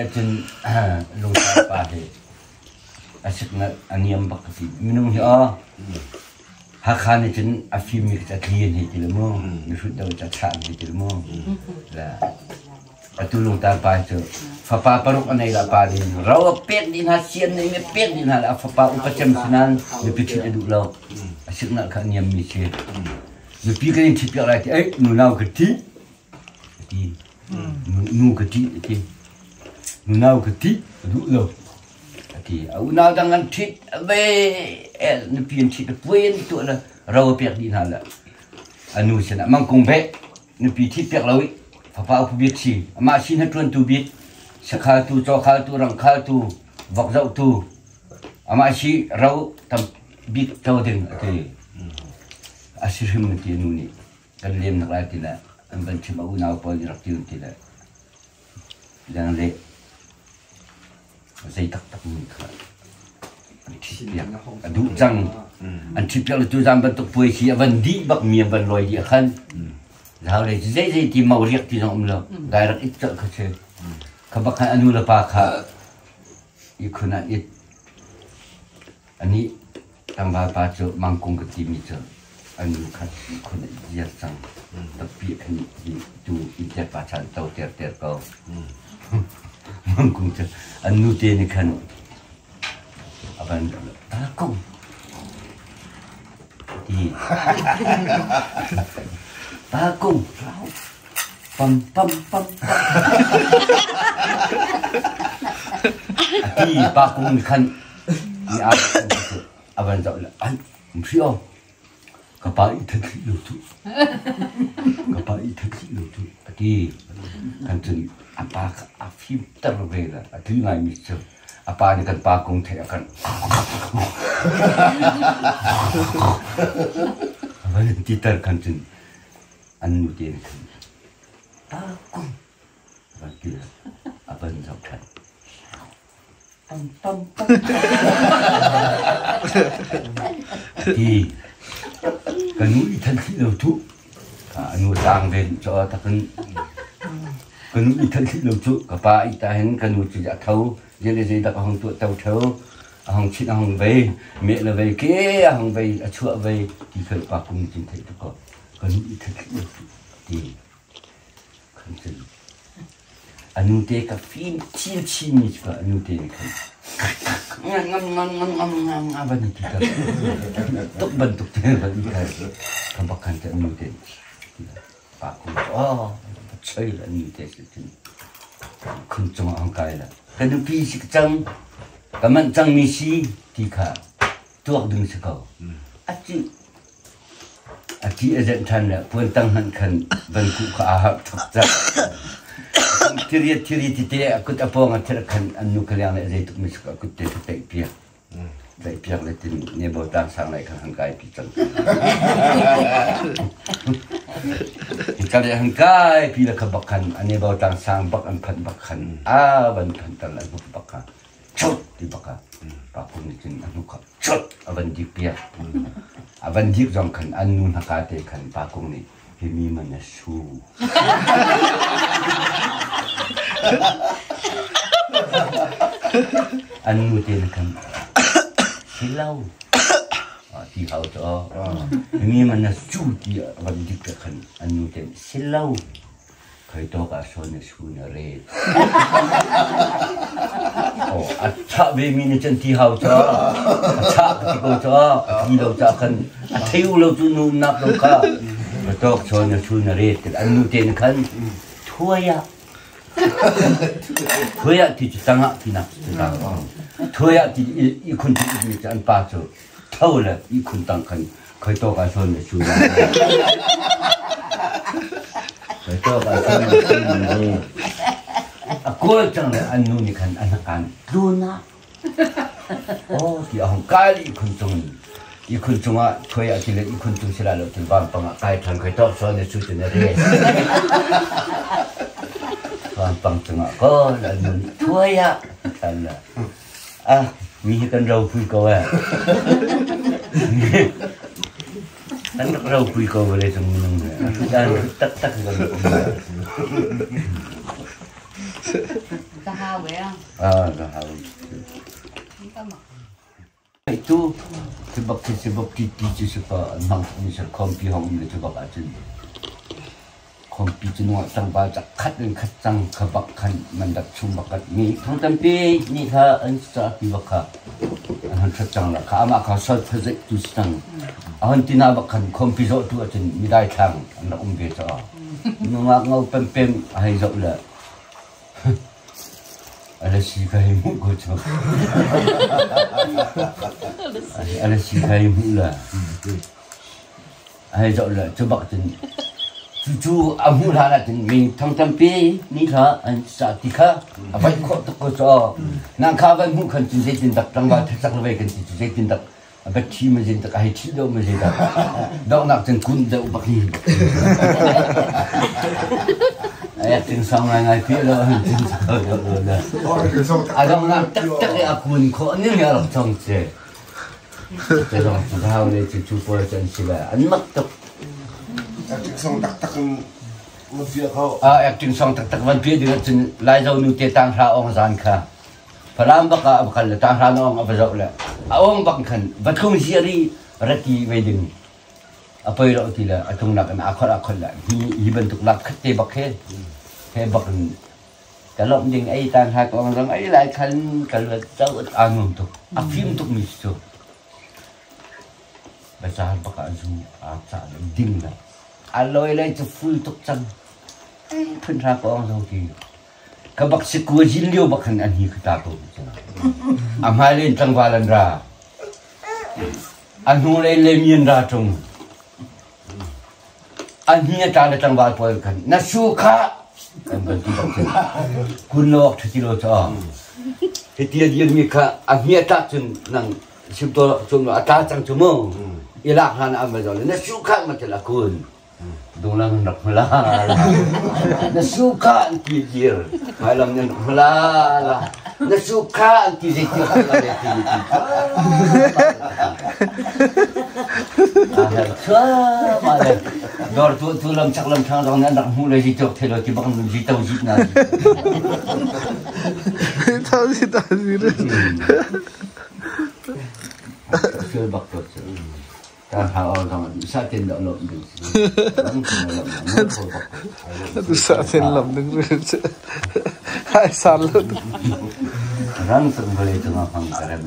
ahcun lungtlau pa hi a siknalh a niam bak ka ti. Minung hi aw Hakha nih cun a fimmi khi a tli an hei ti le mu, mihrut deuh cu a chah an hei ti le mu. Le atu lungtar pa cu fapa paruk a nei la pa nih ro a pek dih hna, sian nei mi pek dih hna le a fapa upa cem si nain nupi ṭhit a duh lo. A siknalh kha a niammi si. Nupi kan in ṭhit piak lai ti, ei nunau ka ṭih. A ti. Nu ka ṭih a ti. Nunau ka ṭih a duh lo. A ti. A unau dang an ṭhit a ve nupi an ṭhit a puai an tuah le ro a pek dih hna le a nu sinah mangkung beh nupi ṭhit piak lo i fapa upa bik si amah sin ha ṭuantu bik sakhaltu cawkhaltu rangkhaltu vok zohtu amah si ro tam bik to ding a ti a si hrim a ti nu nih kan lem nak lai ti le an van chim a unau pawl nih rak ti ti le leng le zei taktak mi kha an ṭhit piak a duh cang an ṭhit piak le tu zan bantuk puai khi a van dih bak mi a van lawi dih khan zau le zei zei ti mau riak ti zong um lo direct it colh kha si kha bak khan a nu le pa kha i khun ah it Anih tlangval pa cu Mangkung ka timi cu an nu kha khun a ziar cang. Tappi a khan i tu inntek pa chan to ter ter ko. Mangkung cu an nu te nih khan a van Kung ti. Pa Kung pam pam pam pam a ti pa Kung nih khan Mi aa a van zoh le ai hri aw ka pa i that thli lo cu ka pa i that thli lo cu a ti kan cun a pa kha a fim ter ve le a tui ngai mi cu a pa nih kan pa kong theih a kan a van ti ter khan cun an nu te nih khan pa kung a van ti a van zoh ṭhan Ti ka nu i thanh hlih lo cuh. A nu tlang ve duh caw takin ka nu i thanh hlih lo cuh. Ka pa i ta hin ka nu cu a tho zei le zei dak a hung tuah to theo. A hung chit a hung vei meh le vei ke a hung vei a chuah vei ti khal pa kum cin theih tuk ko. Ka nu i thanh hlih lo cuh ti khan cun A nute ka fim chinchinmi cu a nute nih khan ngam ngam ngam ngam ngam ngam ngam van ti ka tuk bantuk te van ti ka ka bak khan te a nute pa kum oh choi la nute si tin khun cung ah kai la ka nupi si cang ka manh cang mi si ti kha tuak ding si ko a ci A ti a zenh ṭhan le puan tang hmanh khan van kuh kha aa harh tuk cang. Thiri thiri tete a kut a pawng a thir khan an nu kha liang le a zei tuk mi a kut te kha tlaih piak. Tlaih piak le tin nebo tlang sang lai khan han kai pi cang. Ka le han kai pi le kha bak khan a nebo tlang sang bak an phanh bak khan a van phan tal an huk bak kha chut ti bak kha pa phung nih cun a hnuk kha chut a van dik piak a van dik zong khan an nu hnaka te khan pa kung nih hi mi man a su an nu te na khan silo ti hau to mi man a su ti a van dik te khan an nu te silo Khoi tawk ah sawn na su na ret. Oh, a chah ve mi nih cun ti hau ca. A chah ka ti ko ca. A ti lo ca khan a theu lo cu nu nak lo kha. Ka tawk sawn na su na ret. An nu te na khan thuai ah thuai ah ti cu tangah ti nak cu ta. Thuai ah ti i khun ti mi cu an pa cu tho le i khun tang khan Khoi tawk ah sawn na su na. Khoi tawk ah sawn na su na. A kawl cang le an nu nih khan an kan tlun ah. Oh ti a hong kai i khun cung i khun cungah thuai ah ti le i khun cung sila lo tin vampang ah kai than khoi tawk sawn na su tu na re. Vampang cungah kawl an nu nih thuai ah than la. Ah, mi hi kan ropui ko eh. Kan rak ropui ko vawlei cung minung he. A hrut taktak kan Zaha. Ah, zahau. Tu cu bak khi cu bak ti ti cu si pa an hmang mi sal khawmpi hong um le cu bak ahcun khawmpi cu nung ah tlangval cak khat in khat cang kha bak khan man dak chung bak kat mi thong tampi ni kha an ca pi bak kha an hon ṭhat cang la kha amah kha sal phazeih tu si cang a hon tina bak khan khawmpi zawh tu ahcun midai thlang an rak um ve caah nungak ngo pempem a hei zoh le Alasi ka hei hmuh ko cu. Alasi ka hei hmuh la. A hei zoh le cu bak cun cucu a hmuh hlan ah cun mi thong tampi ni kha an ca ti kha a vaih khawh tuk ko cu. Nang kha van hmuh khan cun zeitin dak tlangval thacak le vei kan ti cu zeitin dak a va thi ma zin tak a hei thi deuh ma zei dah donghnak cun kun deuh bak hi a acting song ngai ngai pi lo a donghnak taktak i a kun khawh ning hi a rak chong che te zong cu hau le cu cu pawl cu an si le an mak tuk. Acting song taktak in na fia kho. Acting song taktak van pia ding ahcun Laizo nu te tang hra ong zan kha Falam bak ah a va kal le Tanghra awng a va zoh le a awng bak khan va tlung ziar i rati ve ding a poi lo ti le a tlungnak in aa kholh aa kholh le hi hi bantuk lak khat te bak he he bak in ka lawmh ding ei tan ha kong zong ei lai khan ka luat zo aa nuam tuk a fim tuk mi cu bazaar bak ah zu aa ca le ding le a loi lai cu ful tuk cang phun hra kong zo ti Ka bak si kuazin lio bak khan an hi ka ta ko cu. A hmailei in tlangval an ra. A hnulei le mi an ra ṭung. A hni a tla le tlangval pawl khan na su kha kan van ti bak cun kun lo awk ṭha ti lo cu. Hiti a dirmi kha a hni a tlak cun nang sim to cung a tla cang cu mu. I lak hlan ah an va zoh le na su kha ma til a kun. Dunglang rak hmala na suka an ti dir hmailam nan rak hmala la na suka an ti zei ti la le ti ti ma le dor tu tu lam chak lam thang zong nan rak hmu le ji tok thelo ti bang ji to ji na Tau ji ta ji re. Sel bak to Duhsah tein lamh ding ai sal lo. Rang tuk vawlei cungah hmang ka rem.